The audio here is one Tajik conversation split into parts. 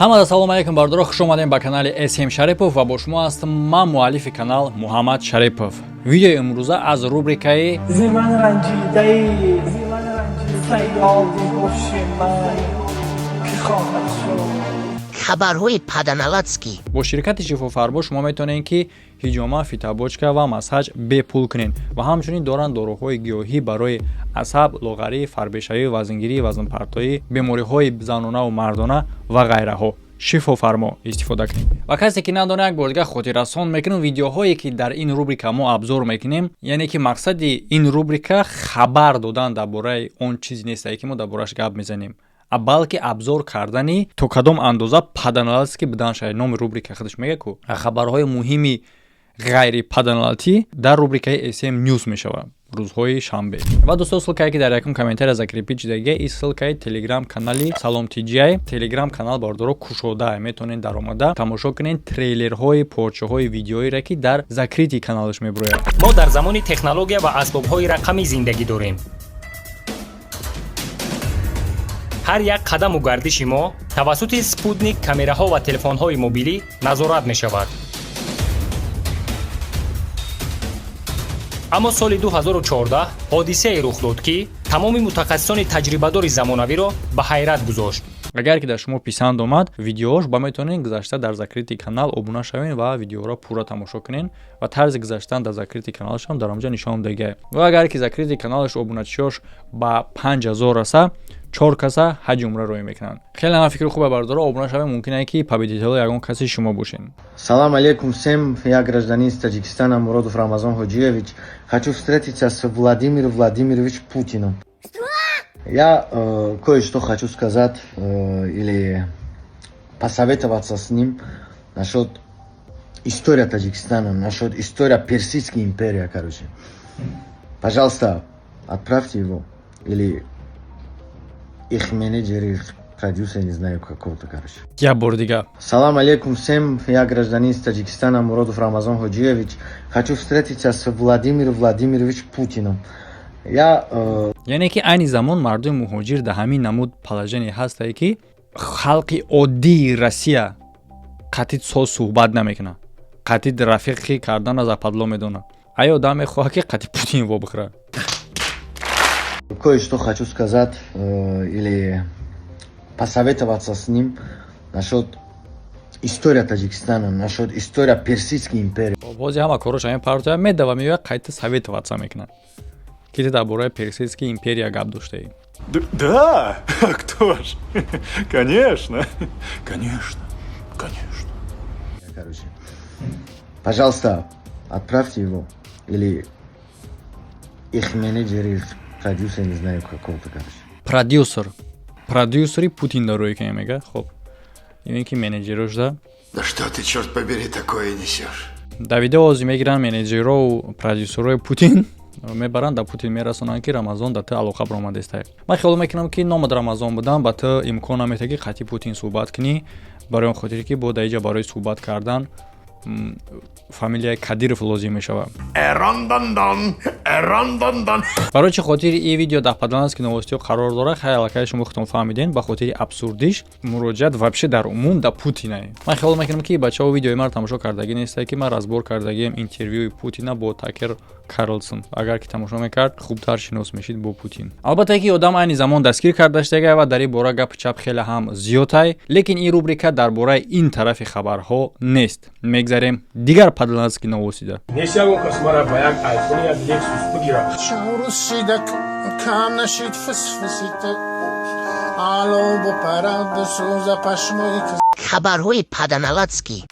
Ҳамада салом алейкум, бардоро, хуш омадем ба канали СМ Шарипов ва бо шумо ҳастам ман, муаллифи канал Муҳаммад Шарипов. Видеои имрӯза аз рубрикаи Зи ман ранҷидаӣ, саёди ҳуши ман ки хоҳад шуд. Хабарҳои паданалатский. Бо ширкати Шифофарбо шумо метавонед, ки ҳиҷома, фитобочка ва массаж бепул кунед ва ҳамчунин доранд доруҳои гиёҳӣ барои асаб, лоғарӣ, фарбешавӣ, вазнгирӣ, вазнпартоӣ, бемориҳои занонаву мардона ва ғайраҳо. Шифофармо истифода кунед. Ва касе ки надона, як бор дигар хотиррасон мекунем: видеоҳое ки дар ин рубрика мо обзор мекунем, яъне ки мақсади ин рубрика хабар додан дар бораи он чизе нестае, ки мо дар борааш гап мезанем, балки обзор кардани то кадом андоза паданалатский будан шавад. Номи рубрика худаш мега ку хабарҳои муҳими ғайри паданалатӣ дар рубрикаи SM News мешавад рӯзҳои шанбе. Ва дӯсто, ссылка е ки дар якум комментария закрепить шудагия, и ссылка и телеграм канали Салом Тиҷиай. Телеграм канал, бардоро, кушода, метавонед даромада тамошо кунед трейлерҳои порчаҳои видеоире, ки дар закрытый каналаш мебурояд. Мо дар замони технология ва асбобҳои рақамӣ зиндагӣ дорем. Ҳар як қадаму гардиши мо тавассути спутник, камераҳо ва телефонҳои мобилӣ назорат мешавад. Аммо соли 2014 ҳодисае рух дод, ки тамоми мутахассисони таҷрибадори замонавиро ба ҳайрат гузошт. Агар ки дар шумо писанд омад видеош, ба метавонед гузашта дар закрытый канал обуна шавед ва видеоро пурра тамошо кунед. Ва тарзи гузаштан дар закрытый каналашам дар онҷо нишон додагиа. Ва агар ки закрытый каналаш обуначиёш ба 5000 раса, чор каса ҳаҷи умра роҳӣ мекунанд. Хеле ҳама фикри хубе, бардоро, обуна шавед, мумкин е ки победитело ягон каси шумо бошед. Салам алейкум всем, я гражданин из Таджикистана Муродов Рамазон Ходжиевич. Хочу встретиться с Владимиром Владимирович Путиным. Я кое-что хочу сказать или посоветоваться с ним насчет истории Таджикистана, насчет истории Персидской империи, короче. Пожалуйста, отправьте его или их менеджер, их продюсер, не знаю, какого-то, короче. Як бор дигар. Салам алейкум всем, я гражданин из Таджикистана Муродов Рамазон Ходжиевич. Хочу встретиться с Владимиром Владимирович Путиным. Я Яъне ки айни замон мардуми муҳоҷир дар ҳамин намуд положение ҳастае, ки халқи оддии Россия қатъи соз суҳбат намекунад, қатъи рафиқӣ кардана западло медонад. Ай одам мехоҳад, ки қатъи Путин вобихӯрад. Кое-что хочу сказать или посоветоваться с ним насчет истории Таджикистана, насчет истории Персидской империи. Бози ҳама корош ҳамин партия медава, меояд, қайта советоваться мекунад, ки ту дар бораи Персидский империя гап доштаӣ. Да, а кто ж? Конечно, конечно, конечно. Короче, пожалуйста, отправьте его или их менеджер, их продюсер, не знаю, какого-то, короче. Продюсери Путин дарои ки мега, хоб, ин ки менеҷерош да. Да что ты, черт побери, такое несешь? Дар видео ози мегиранд менеҷерову продюсерҳои Путин, мебаранд, да Путин мерасонанд, ки Рамазон да ту алоқа баромадестай. Ман хиёл мекунам, ки номад Рамазон будан ба ту имкон наметавад, ки қатъи Путин суҳбат кунӣ, барои он хотире ки бо дар иҷа барои суҳбат кардан фамилияи Кадиров лозим мешавад. Барои чӣ хотири ин видео дар паданалатский новостиҳо қарор дорад? Хай, аллакай шумо худтон фаҳмидем, ба хотири абсурдиш муроҷиат вообще дар умум да Путина. Ман хиёл мекунам, ки бачаҳо видеои маро тамошо кардагӣ нестае, ки ман разбор кардагиам интервюи Путина бо Такер Карлсон. Агар ки тамошо мекард, хубтар шинос мешид бо Путин. Албатта ки одам айни замон дастгир карда шудага ва дар ин бора гапи чап хеле ҳам зиёдтай, лекин ин рубрика дар бораи ин тарафи хабарҳо нест. Мегзарем дигар паданалатский новостида. Нест ягон кас мара ба як айфон, як Лексус бигирад. Шаврусида кам нашид фисфисита ало бупара бисӯза пашмои. Хабарҳои паданалатский.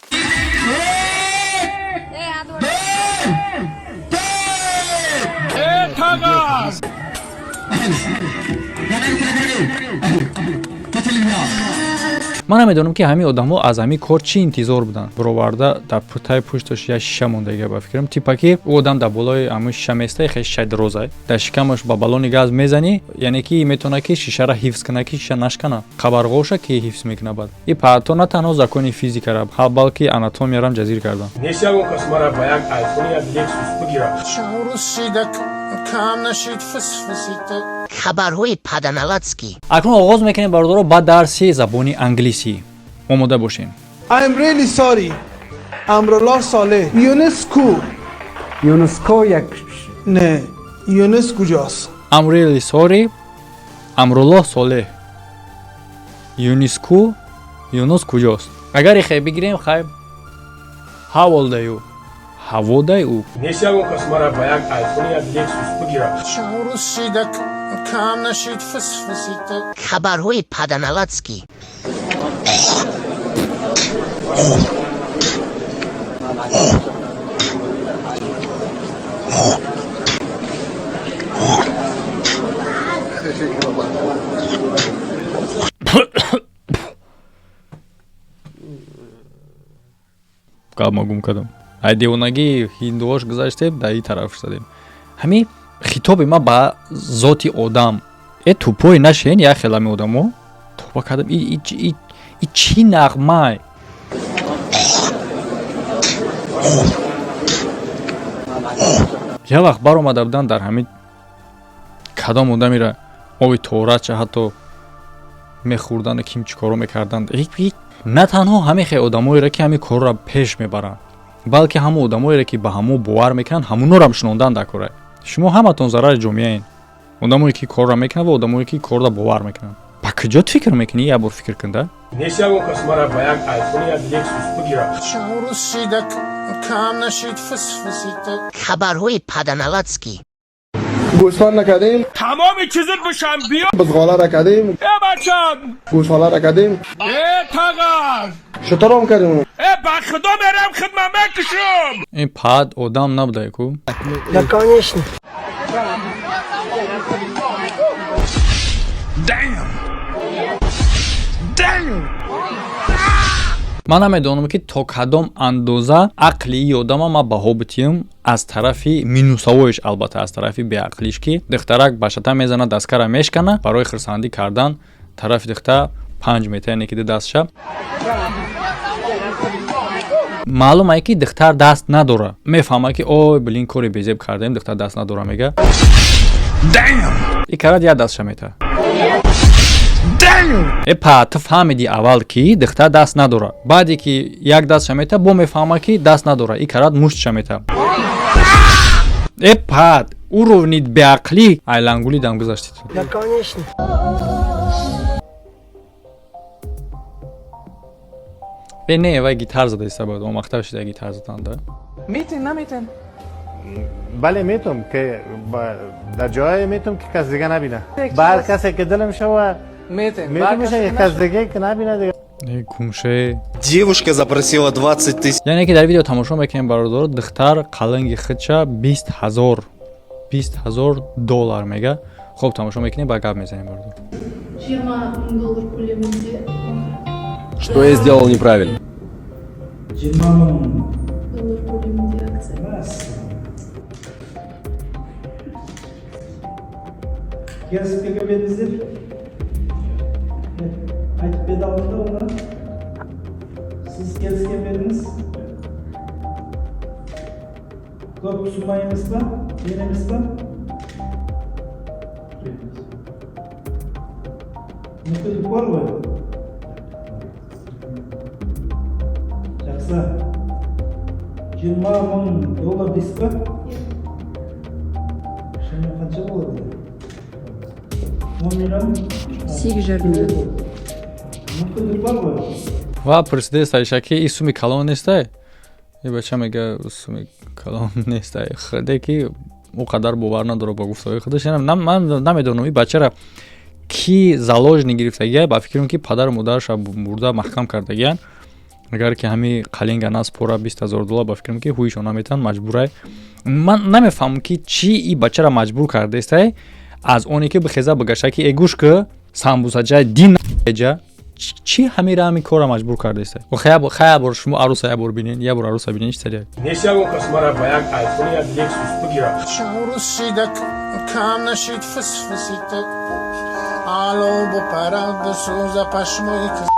Ман намедонам, ки ҳамин одамҳо аз ҳамин кор чӣ интизор буданд. Бироварда дар таи пушташ як шиша мондага, ба фикрам, типа ки ӯ одам дар болои ҳамин шиша места, хе шишаи дарозай, дар шикамаш ба баллони газ мезанӣ, яъне ки метавонад, ки шишаро ҳифз кунад, ки шиша нашкана. Қабарғоша ки ҳифз мекунад? Баъд и паҳто на танҳо закони физикара, балки анатомиярам ҷазир кардан. Нест ягон кас мара ба як айфон, як Лексус бигирад. Шаврусида кам нашид фисфисита. Хабарҳои паданалатский. Акнун оғоз мекунем, бародаро, ба дарси забони англисӣ. Омода бошем. I'm really sorry. Амрулло Солеҳ. ЮНЕСКО. ЮНЕСКО як Не, ЮНЕС куҷост? I'm really sorry. Амруллоҳ Солеҳ. ЮНЕСКО, Юнус куҷост? Агар ихе бигирем, хай. How old are you? Ҳаводай ӯ. Нест ягон кас мара ба як айфон, як Лексус бигирад. Чун рӯз шида кам нашид фисфисита. Хабарҳои паданалатский. Гап ма гум кардам. Ай девонагии ҳиндуош гузаштем, дар ин тараф шудем. Ҳамин хитоби ма ба зоти одам. Э, тупой нашен, як хел ҳами одамо. Тоба кардам, и чӣ нағмай? Як вақт баромада будам, дар ҳамин кадом одамира оби торатча ҳатто мехӯрдану ким чӣ коро мекарданд. На танҳо ҳамин хел одамоеро, ки ҳамин корро пеш мебаранд, балки ҳамон одамоеро, ки ба ҳамо бовар мекунанд, ҳамунорам шунондан дар кора. Шумо ҳаматон зарари ҷомеаен. Одамое, ки корро мекунанд, ва одамое, ки корро бовар мекунанд. Ба куҷо фикр мекунӣ? Як бор фикр кун, да? Нест ягон кас мара ба як айфон, як Лексус бигирад. Чун рӯз шида кам нашид фисфисита. Хабарҳои паданалатский. Гӯсфанд накардем. Тамоми чизит бушам биё. Бузғола ра кардем. Э, бачам. Гӯсола ра кардем. Э, тағар. Шутором кардем. Э, ба худо мерам, хидма мекушам. Ин пад одам набудай ку? Да, конечно. Damn. Damn. Ман намедонам, ки то кадом андоза ақли и одама ман баҳо битиҳам аз тарафи минусавоиш, албатта аз тарафи беақлиш, ки духтарак ба шата мезана, дасткара мешкана, барои хирсандӣ кардан тарафи духтар панҷ мета, яъне ки ду дастша. Маълум ае, ки духтар даст надора. Мефаҳма, ки ой, блин, кори безеб кардаем, духтар даст надора, мега. И карад як дастша мета. Э, па, ту фаҳмиди аввал, ки духтар даст надора. Баъде ки як дастша мета, бо мефаҳма, ки даст надора, и карад муштша мета. Э, па, уровни беақлӣ айлангулӣ дам гузашти ту. Да, конечно. Э, не, вай гитар зада иста буд, омахта шида гитар задан, да. Метен, наметен? Бале, метум, ки дар ҷое метум, ки кас дига набина. Ба ҳар касе ки дилам шава Метен. метум, кас дига ки набина дига. Э, гумше. Девушка запросила 20 тысяч Яъне ки дар видео тамошо мекунем, бародаро, духтар қаланги худша 20 000, 20 000 доллар мега. Хуб, тамошо мекунем, ба гап мезанем, бародар. 20 000 доллар көлемінде. Что я сделал неправильно? 20 000 Доллар көлемінде акция. Келісіп келген бе едіңіздер? Айтып берді алдында оны. Сіз келіскен бе едіңіз? Көп сумма емес па? Тең емес па? Мүмкіндік бар ғой. Жақсы. 20 000 доллар дейсіз ба? Шамамен қанша болады? 10 миллион? 8,5 миллион. Мүмкіндік бар ғой. Ва пурсидеста иша, ки и суми калон нестай? И бача мега, суми калон нестай. Худе ки ӯ қадар бовар надора ба гуфтаҳои худаш. Ман намедонам, и бачара ки заложник гирифтагия. Ба фикрам, ки падару модараша бурда маҳкам кардагиян. Агар ки ҳами қалинга наспора 20 000 доллар, ба фикрам, ки ҳуишон наметаванд, маҷбурай. Ман намефаҳмам, ки чӣ и бачара маҷбур кардестай, аз оне ки бихеза бигаша, ки э, гӯш ки, самбусаҷай дин ҷа чӣ, ҳамира ҳамин корро маҷбур кардестай. Хай, як бор шумо аруса як бор бинен, як бор аруса бинен, чи сари. Нест ягон кас мара ба як айфон, як Лексус бигирад. Чун рӯз шида кам нашид фисфисита. Ало бупарад бисӯза пашмои кис.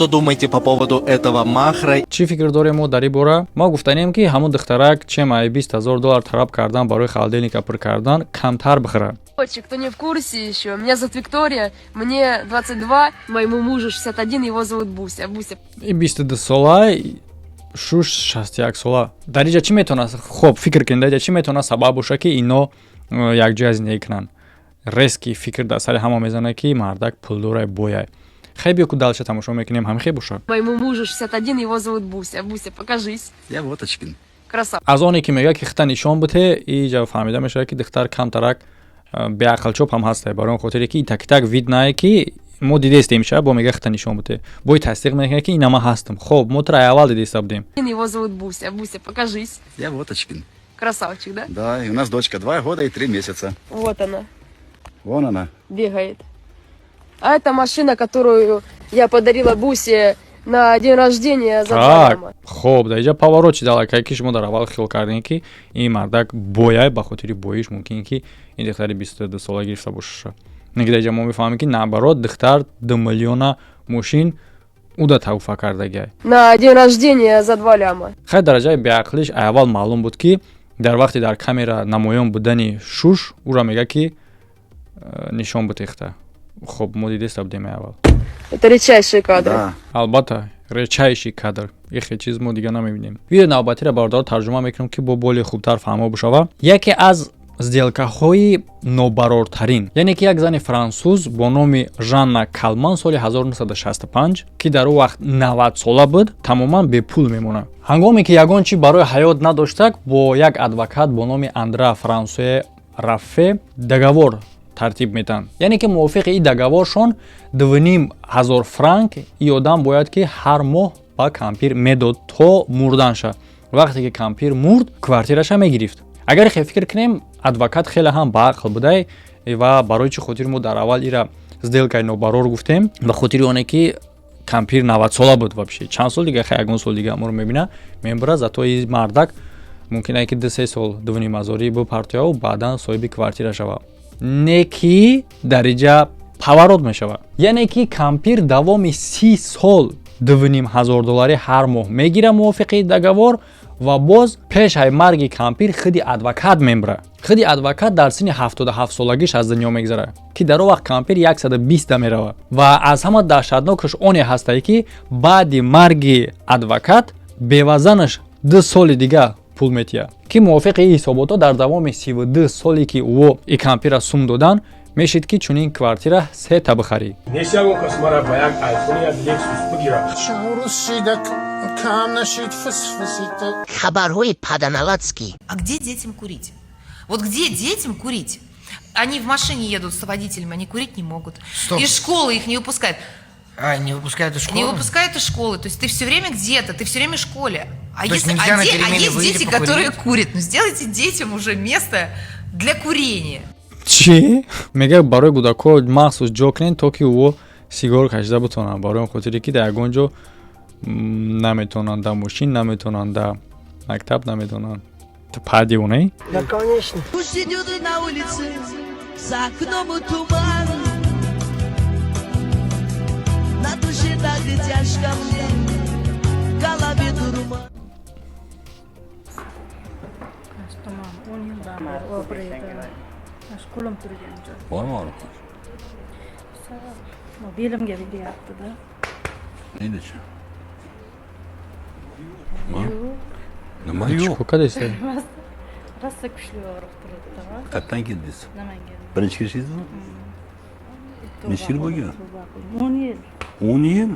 Что думаете по поводу этого махра? Чӣ фикр дорем мо дар ин бора? Мо гуфтанем, ки ҳамон духтарак чем ай 20 000 доллар талаб кардан барои холодильника пур кардан камтар бихӯрад. Короче, кто не в курсе еще, меня зовут Виктория, мне 22, моему мужу 61, его зовут Буся. Буся, И 22 сола, шуш 61 сола. Дар инҷа чӣ метавонад, хоб, фикр кунед, дар инҷа чӣ метавонад сабаб боша, ки ино якҷоя зиндагӣ кунанд? Резкий фикр дар сари ҳама мезанад, ки мардак пулдорай, бояй. Хай, биё ку дальше тамошо мекунем, ҳамин хел боша. Моему мужу 61, его зовут Буся. Буся, покажись. Я Воточкин. Красава. Аз оне ки мегӯяд, ки хита нишон буте, иҷа фаҳмида мешавад, ки духтар камтарак беақлчоп ҳам ҳастай, барои он хотире ки так видно, ки мо дидестем ша, бо мега хита нишон буте, бой тасдиқ мекунад, ки ина ма ҳастам. Хоб, мо тра аввал дидеста будем. Его зовут Буся. Буся, покажись. Я Воточкин. Красавчик, да? Да, и у нас дочка 2 года и 3 месяца. Вот она, Вон она. Бегает. А это машина, которую я подарила Бусе на день рождения за два Так, дома. хоб, дар инҷа поворот чи далакай, ки шумо дар аввал хиёл кардем, ки ин мардак бояй, ба хотири боиш мумкин ки ин духтари 22 сола гирифта бошаша. Не ки дар инҷа мо мефаҳмем, ки наоборот, духтар 2 миллиона мошин уда тавфа кардагиай. На день рождения за 2 ляма. Хай, дараҷаи беақлиш аввал маълум буд, ки дар вақте дар камера намоён будани шуш ӯра мега, ки нишон бутехта. Хоб, мо дидеста будем аввал. Это редчайшие кадры. Да. Албатта, редчайший кадр, ихе чиз мо дига намебинем. Видео навбатиро, бародаро, тарҷума мекунем, ки бо боле хубтар фаҳмо бошава. Яке аз сделкаҳои нобарортарин, яъне ки як зани франсуз бо номи Жанна Калман соли 1965, ки дар он вақт 90 сола буд, тамоман бепул мемонад. Ҳангоме ки ягон чи барои ҳаёт надоштак, бо як адвокат бо номи Андра Франсуэ Раффе договор тартиб метаҳанд, яъне ки мувофиқи ин договоршон 2500 франк и одам бояд ки ҳар моҳ ба кампир медод то мурданша. Вақте ки кампир мурд, квартираша мегирифт. Агар хе фикр кунем, адвокат хеле ҳам баақл будай. Ва барои чӣ хотир мо дар аввал ира сделкаи нобарор гуфтем? Ба хотири оне ки кампир 90 сола буд, вообще чанд сол дига, хай, ягон сол дига моро мебина, мебура. Зато и мардак мумкин ае ки 2-3 сол дувнимазорӣ бипартояву баъдан соҳиби квартира шава. Не ки дар иҷа поворот мешавад, яъне ки кампир давоми 30 сол 2500 долларӣ ҳар моҳ мегира мувофиқи договор. Ва боз пешаи марги кампир худи адвокат мемра. Худи адвокат дар синни 77 солагиш аз дунё мегзарад, ки дар он вақт кампир 120 меравад. Ва аз ҳама даҳшатнокаш оне ҳастае, ки баъди марги адвокат бевазанаш 2 соли дига пул метиҳад, ки мувофиқи ин ҳисоботҳо дар давоми 32 соле ки ӯ и кампира сум додан мешид, ки чунин квартира сета бихарӣ. Нест ягон кас мара ба як айфон, як Лексус бигирад. Шурусида кам нашид фисфисита. Хабарҳои паданалатский. А где детям курить? Вот где детям курить? Они в машине едут с водителем, они курить не могут. Стоп. Из школы их не выпускают. А, не выпускают из школы? Не выпускают из школы. То есть ты все время где-то, ты все время в школе. А, То есть если, нельзя а, на а перемене есть выйти дети, покурить? которые курят. Ну сделайте детям уже место для курения. Чӣ мега? Барои кӯдакҳо махсус ҷо кунед, то ки ӯ сигор кашида бутонанд, барои он хотире ки дар ягон ҷо наметавонанд, дар мошин наметавонанд, дар мактаб наметавонанд. Падиунай. Да, конечно. Пусть идет на улице, за окном туман. На душе так тяжко мне, в голове дурман. Tomon 10 yildan beri og'riydi. Mana shu qo'lim turgan joy. Bormi og'riq? Sabab belimga beryaptida. Neydichi? Yo'q. Nima yo'q? Кадеста? Rosa kuchli og'riq turibdi. Qayerdan keldingiz? Namangandan. Birinchi kelishingizmi? Necha yil bo'lgan? 10 yil. 10 yil?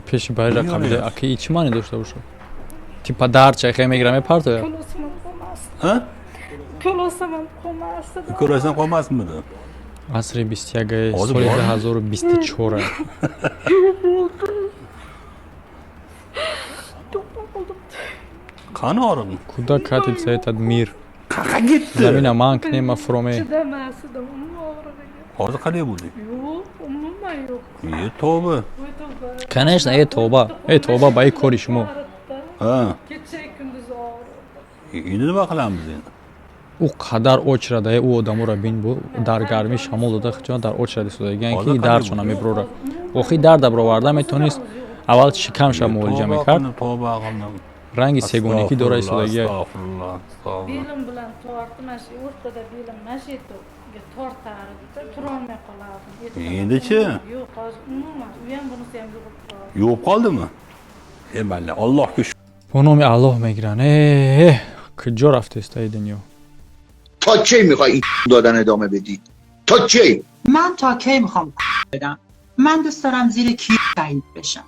Пеши бари рақабида аки чӣ маъне дошта бошад? Типа дарча хе мегира, мепартоя. Ko'l o'sim ham qolmasdi. Ha? Ko'l o'sim ham qolmasdi. Ko'rasan qolmasmidi? Асри 21-гаи, Hozir соли bormi? 2024. Bo'ldi. To'xtab qoldim. Qani og'riq? Куда катится этот мир? Qayerga ketdi? Замина ман кнема фроме. Chidamas edim umuman og'rig'iga. Hozir qalay bo'lding? Yo'q, umuman yo'q. E, tavba. Voy, tavba. Конечно, э, тавба, э, тавба ба ин кори шумо. Ha. Kecha kunduz og'ridi. Endi nima qilamiz endi? Ӯ қадар очрада, ӯ одаморо бин, бу дар гармӣ шамол дода, хичона дар очрада истодагиан, ки Hozir дардшона qalay мебурора. Охи дарда бироварда метонист, аввал шикамша муолиҷа мекард. Ранги сегонакӣ дора истодагия. Belim bilan tortib, mana shu o'rtada belim mana shu yerga tortardi, turolmay qolardim. Endichi? Yo'q, hozir umuman u ham, bunisi ham yo'qolib qoldi. Yo'q qoldimi? E mayli, Allohga Бо номи Аллоҳ мегиранд. Э, куҷо рафтестаи дунё? تا کی میخوای این دادن ادامه بدی؟ تا کی؟ من تا کی میخوام بدم؟ من دوست دارم زیر کی شهید بشم.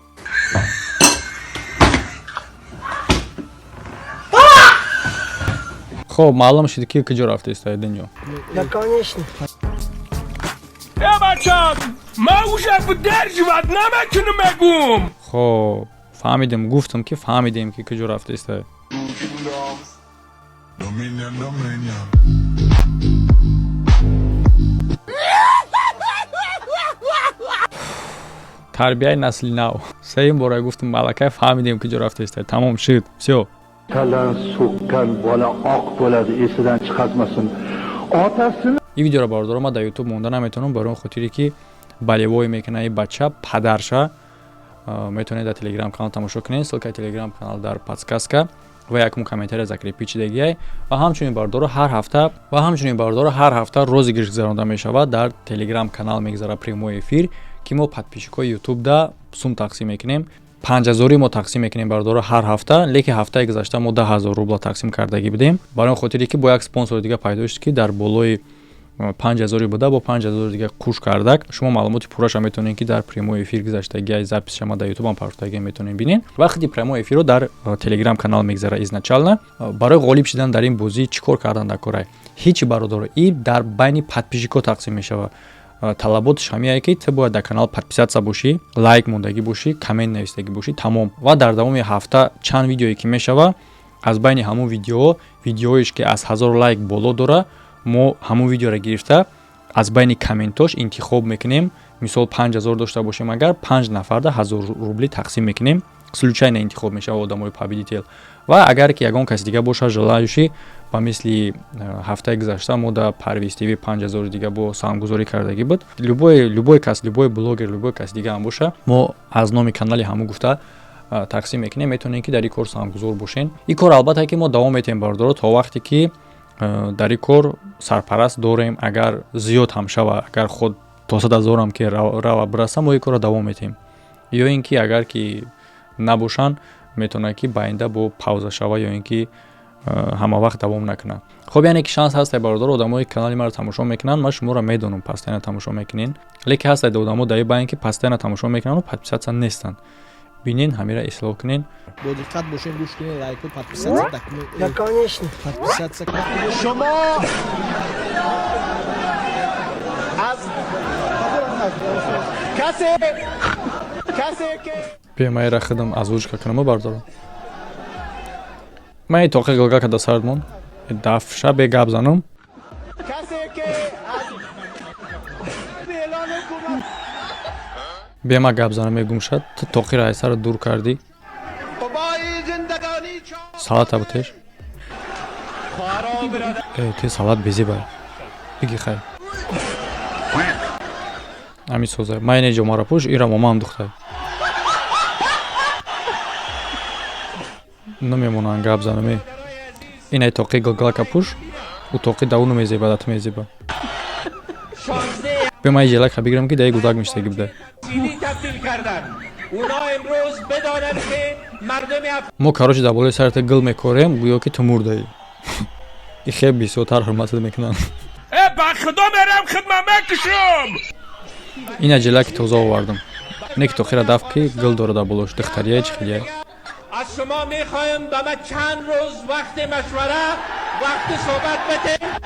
Хоб, маълум шуд, ки куҷо рафтестаи дунё. Да, конечно. Э, бачам, ман уже выдерживать наметунам, мегум. Хоб, фаҳмидем, гуфтам, ки фаҳмидем, ки куҷо рафтестае. Dominion, Dominion. Тарбияи насли нав. Сеюм бора гуфтам, аллакай фаҳмидем, куҷо рафтестае, тамом шуд, всё. Kalla so'kkan bola oq bo'ladi, esidan chiqarmasin otasini. Ин видеоро, бародаро, ман дар Ютуб монда наметавонам, барои он хотире ки болевой мекунад и бача падарша. Метавонед дар Телеграм канал тамошо кунед. Ссылкаи Телеграм канал дар подсказка ва якум комментария закрепить шидагиай. Ва ҳамчунин, бародаро, ҳар ҳафта, ва ҳамчунин, бародаро, ҳар ҳафта розыгрыш гузаронда мешавад. Дар Телеграм канал мегузарад прямой эфир, ки мо подписчикои Ютубда сум тақсим мекунем. 5000-и мо тақсим мекунем, бародаро, ҳар ҳафта. Лекин ҳафтаи гузашта мо 10 000 рубла тақсим кардагӣ будем, барои он хотире ки бо як спонсори дига пайдо шуд, ки дар болои 5000-и буда бо 5000 дига куш кардак. Шумо маълумоти пурраша метавонед, ки дар прямой эфир гузаштагиай, записша ма дар Ютубам партофтагиа, метавонед бинед. Вақти прямой эфирро дар Телеграм канал мегузара изначально. Барои ғолиб шудан дар ин бозӣ чӣ кор кардан дар корай? Ҳичи, бародаро, и дар байни подписчикҳо тақсим мешавад. Талаботаш ҳамияе, ки ту бояд дар канал подписаться бошӣ, лайк мондагӣ бошӣ, коммент навистагӣ бошӣ, тамом. Ва дар давоми ҳафта чанд видеое ки мешава, аз байни ҳамон видеоҳо видеоеш ки аз 1000 лайк боло дора, мо ҳамон видеоро гирифта, аз байни комментош интихоб мекунем. Мисол, 5000 дошта бошем агар, панҷ нафарда 1000 рубли тақсим мекунем. Случайно интихоб мешава одамои победитель. Ва агар ки ягон каси дига боша желающий, ба мисли ҳафтаи гузашта мо да Парвиз ТВ 5000 дига бо саҳмгузорӣ кардагӣ буд, любой кас, любой блогер, любой каси дига ҳам боша, мо аз номи канали ҳамун гуфта тақсим мекунем. Метавонем, ки дар ин кор саҳмгузор бошен. Ин кор, албатта, ки мо давом метиҳем, бародаро, то вақте ки дар ин кор сарпараст дорем. Агар зиёд ҳам шава, агар худ то 100 000-ам ки рава бираса, мо ин корро давом метиҳем. Ё ин ки агар ки набошанд, метавонад, ки баъинда бо пауза шава, ё ин ки ҳама вақт давом накунад. Хоб, яъне ки шанс ҳастай, бародаро. Одамое ки канали маро тамошо мекунанд, ман шуморо медонам, постоянно тамошо мекунен. Лекин ҳастад одамо дар ин байн, ки постоянно тамошо мекунанду подписаться нестанд. Бинен, ҳамира ислоҳ кунен. Бо диққат бошен, гӯш кунед, лайку, подписаться дакунед. Да, конечно. Подписаться. Шумо аз касе ки Биё, ман ира худам озвучка кунам, бародаро. Ман тоқи гилга када сардмон дафша бе гап занам. Касе ки аз эълон ҳукумат Бия, ман гап занам, мегум шад. Ту тоқиро аз сара дур кардӣ. قبای زندگانی. Салата бутеш. Э, ти салат безебай, биги. Хай, ами созай, ман ине ҷомаро пӯш, ира момаам духтай намемонанд гап занаме. Инай тоқи гилгалака пӯш, ӯ тоқи даву намезеба, да ту мезеба. Биё, ман ҷелака бигирам, ки даи гудак миштагӣ буда. چینی تبدیل کردن اونا امروز بدانند که مردم Мо, короче, дар болои сарата гил мекорем, гӯё ки ту мурдаӣ. И хел бисёртар ҳурматат мекунанд. Э, ба худо, мерам, хидмат мекушам. Ина ҷелаки тоза овардам, не ки тоқира дафт, ки гил дора дар болош, духтария чӣ хелия. از شما میخوایم به من چند روز وقت مشوره، وقت صحبت بده.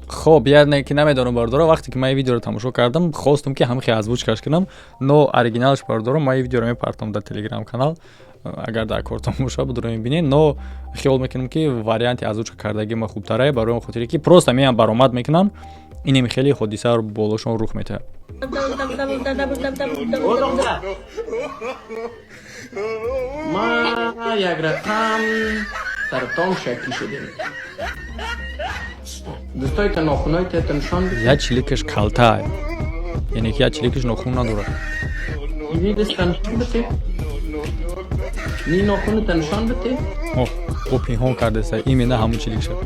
Хоб, яъне ки намедонам, бародаро, вақте ки ман ин видеоро тамошо кардам, хостум, ки ҳамихе озвучкаш кунам, но оригиналш, бародаро, ман ин видеоро мепартом дар Телеграм канал, агар дар кортон боша, будро мебинед. Но хиёл мекунам, ки варианти озвучка кардагӣ ма хубтарае, барои он хотире ки просто меям баромад мекунам, инеми хеле ҳодисаро болошон рух метаҳад. Ма як рақам саратон шакӣ шудем. Дӯстои та нохунои тета нишон. Як чиликаш калтаа, яъне ки як чиликаш нохун надорад. О, пинҳон кардеса, именно ҳамун чилик шуд.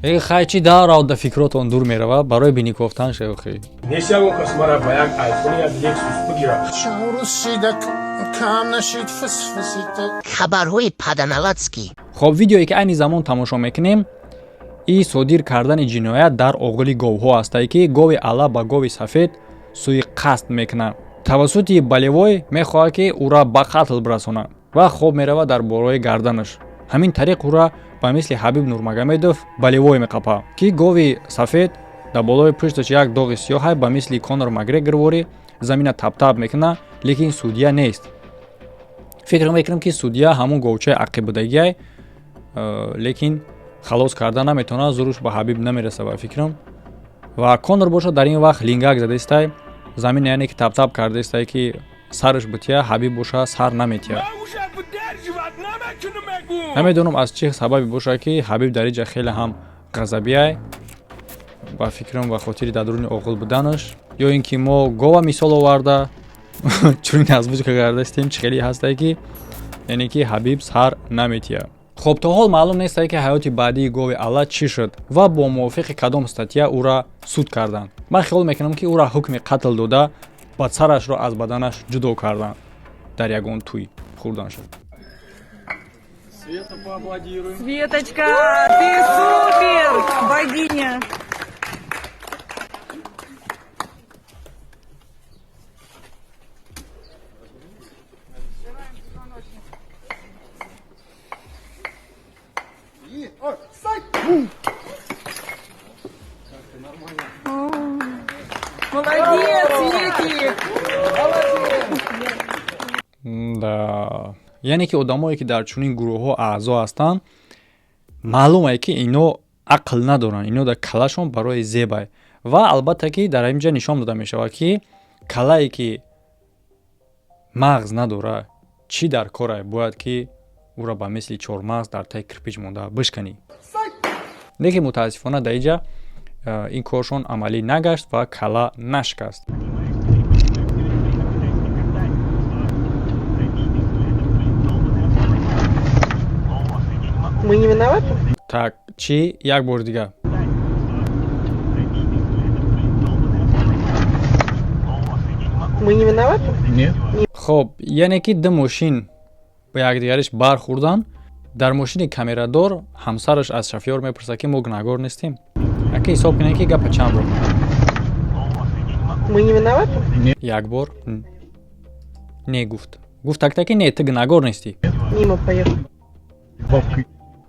Э, хай, чи дарав да фикротон дур мерава, барои биникофтан шеохи. Нест ягон кас мара ба як айфон, як Лексус бигирад. Кам нашид фисфисита. Хабарҳои паданалатский. Хоб, видеое ки айни замон тамошо мекунем, и содир кардани ҷиноят дар оғили говҳо ҳастае, ки гови ала ба гови сафед сӯи қасд мекунад. Тавассути болевой мехоҳад, ки ӯра ба қатл бирасонад, ва хоб меравад дар болои гарданаш. Ҳамин тариқ ӯра ба мисли Ҳабиб Нурмагомедов болевой меқапад, ки гови сафед дар болои пушташ як доғи сиёҳай, ба мисли Конор Макгрегорворӣ замина таптап мекунад, лекин судья нест. Фикр мекунам, ки судья ҳамун говчаи ақибудагиай, лекин халос карда наметавонад, зуруш ба Ҳабиб намераса, ба фикрам. Ва Конор бошад, дар ин вақт лингак задаистай замин, яъне ки таптап кардаистай, ки сараш бития. Ҳабиб боша, сар наметия. Намедонам, аз чӣ сабабе бошад, ки Ҳабиб дар инҷа хеле ҳам ғазабиай. Ба фикрам, ба хотири дар дуруни оғил буданаш, ё ин ки мо гова мисол оварда чунин озвучка кардастем, чӣ хеле ҳастае, ки яъне ки Ҳабиб сар наметия. Хоб, то ҳол маълум нестае, ки ҳаёти баъдии гови ала чӣ шуд ва бо мувофиқи кадом статья ӯра суд карданд. Ман хиёл мекунам, ки ӯра ҳукми қатл дода, ба сарашро аз баданаш ҷудо карданд, дар ягон тӯй хӯрдан шуд. Света, поаплодируем. Светочка, ты супер! Богиня! Молодец, Светик! Да, яъне ки одамое ки дар чунин гурӯҳҳо аъзо ҳастанд, маълумае, ки ино ақл надоранд, ино дар калашон барои зебай. Ва албатта ки дар инҷа нишон дода мешавад, ки калае ки мағз надора, чӣ дар корае, бояд ки ӯра ба мисли чормағз дар таи кирпич монда бишканӣ. Лекин мутаассифона дар инҷа ин коршон амалӣ нагашт ва кала нашикаст. Мы не виноваты? Так, чӣ, як бори дигар. Мы не виноваты? Нет. Хоб, яъне ки ду мошин ба якдигариш бархӯрданд. Дар мошини камерадор ҳамсараш аз шофёр мепурсад, ки мо гунаҳгор нестем? Ака, ҳисоб кунед, ки гапа чанд бор. Мы не виноваты? Як бор не гуфт. Гуфт такта, ки не, ту гунаҳгор нестӣ. Мимо поехал.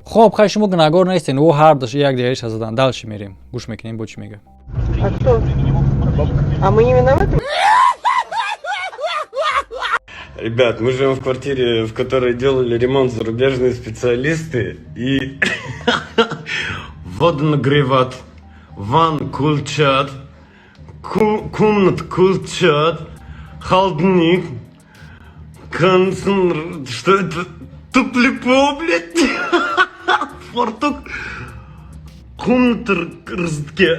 Хоб, хай, шумо гунаҳгор нестен. Ӯ ҳардуш якдигариша задан. Дальше мерем, гӯш мекунем, бо чӣ мега. А кто? А мы не виноваты? Ребят, мы живем в квартире, в которой делали ремонт зарубежные специалисты, и воду нагреват, ван кулчат, комнат кулчат, холодник, концентр, что это? Туплипо, блядь, фартук, комната ростке,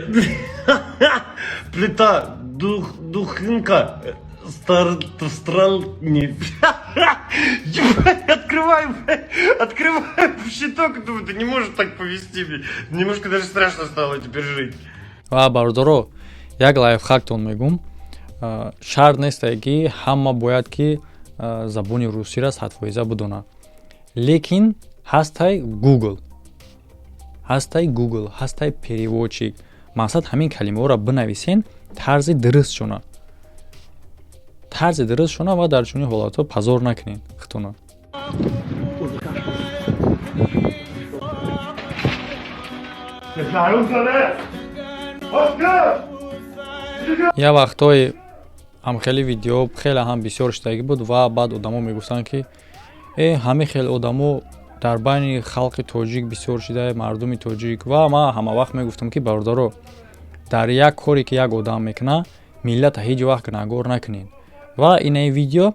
плита, духинка, стартрални. Открываю, открываю щиток, думаю, ты не можешь так повести, блядь. Немножко даже страшно стало теперь жить. Ва бародаро, як лайфхактон мегум. Шарт нестае, ки ҳама бояд ки забони русиро 100% бидонад, лекин ҳастай Google, ҳастай Google, ҳастай переводчик. Мақсад, ҳамин калимаҳоро бинависен тарзи дуруст шуна, тарзи дуруст шуна, ва дар чунин ҳолатҳо пазор накунед худтона. Як вақтҳои ҳамхели видео хеле ҳам бисёр шудагӣ буд, ва баъд одамо мегуфтанд, ки э, ҳамин хел одамо дар байни халқи тоҷик бисёр шуда, мардуми тоҷик. Ва ман ҳамавақт мегуфтам, ки бародаро, дар як коре ки як одам мекунад, миллата ҳеҷ вақт гунаҳгор накунед. Ва инаи видео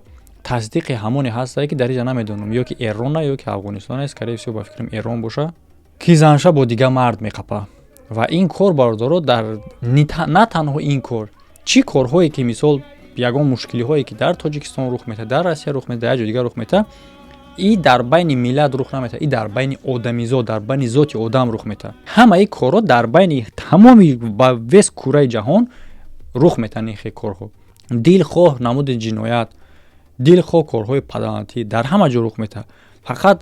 Тасдиқи ҳамоне ҳастае, ки дар иҷа намедонам, ё ки Эрона, ё ки Афғонистон аст, скорее всего, ба фикрам, Эрон боша, ки занша бо дигар мард меқапа. Ва ин кор, бародаро, дар на танҳо ин кор, чӣ корҳое ки, мисол, ягон мушкилиҳое ки дар Тоҷикистон рух метаҳад, дар Россия рух метаҳад, дар як ҷои дигар рух метаҳад, и дар байни миллат рух наметаҳад, и дар байни одамизод, дар байни зоти одам рух метаҳад. Ҳамаи корҳо дар байни тамоми ба вес кураи ҷаҳон рух метаҳанд. Ин хел корҳо, дилхоҳ намуди ҷиноят, дилхоҳ корҳои паданатӣ дар ҳама ҷо рух метаҳад. Фақат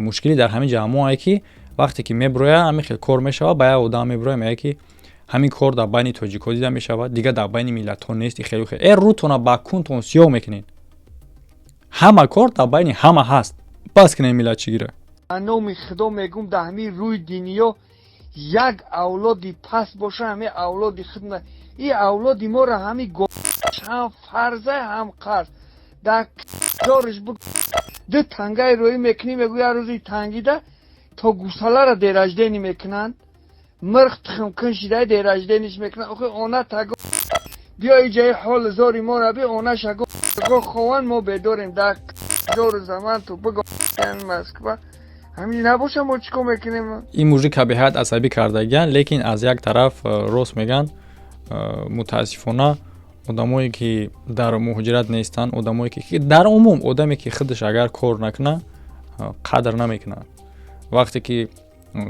мушкилӣ дар ҳамин ҷамоае, ки вақте ки меброя, ҳамин хел кор мешавад, ба як одам меброя, мегӯяд, ки ҳамин кор дар байни тоҷикҳо дида мешавад, дигар дар байни миллатҳо нест. И хеле хел рӯтона ба кунтон сиёҳ мекунед. Ҳама кор дар байни ҳама ҳаст. Бас кунед миллатчигира. Номи Худо мегум, дар ҳамин рӯи дунё як авлоди паст боша, ҳамин авлоди худна. И авлоди моро ҳамин ҳам фарза, ҳам қарз дар зориш бу. Ду тангаи рӯӣ мекунӣ, мегӯ, як рӯзи тангида то гусаларо день рождения мекунанд, мирх тухмкун шидаи день рождения ш мекунанд. Охи она таго биё иҷаи ҳоли зори моро би она шаго хован, мо бедорем дар зору заман ту биго Москва ҳамин набоша, мо чӣ кор мекунем? Ин мужик беҳад асабӣ кардагиян, лекин аз як тараф рост мегӯянд. Мутаассифона, одамое ки дар муҳоҷират нестанд, одамое ки дар умум, одаме ки худаш агар кор накуна, қадр намекунад. Вақте ки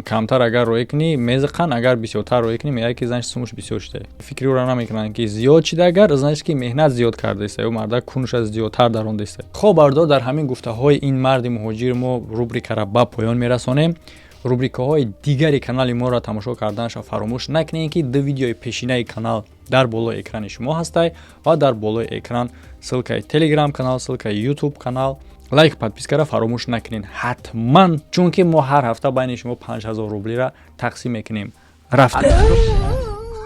камтар агар роӣ кунӣ, мезиқанд, агар бисёртар роӣ кунӣ, мегӯяд, ки значит, сумуш бисёр шуда. Фикри ӯро намекунанд, ки зиёд шида агар, значит, ки меҳнат зиёд кардаиста ё мардак кунуша зиёдтар дарондаиста. Хоб, бардор, дар ҳамин гуфтаҳои ин марди муҳоҷир мо рубрикаро ба поён мерасонем. Рубрикаҳои дигари канали моро тамошо карданашро фаромӯш накунед, ки ду видеои пешинаи канал дар болои экрани шумо ҳастай ва дар болои экран ссылка и Телеграм канал, ссылка и Ютуб канал. Лайк, подписка ро фаромӯш накунед ҳатман, чунки мо ҳар ҳафта байни шумо 5000 рублиро тақсим мекунем. Рафтем.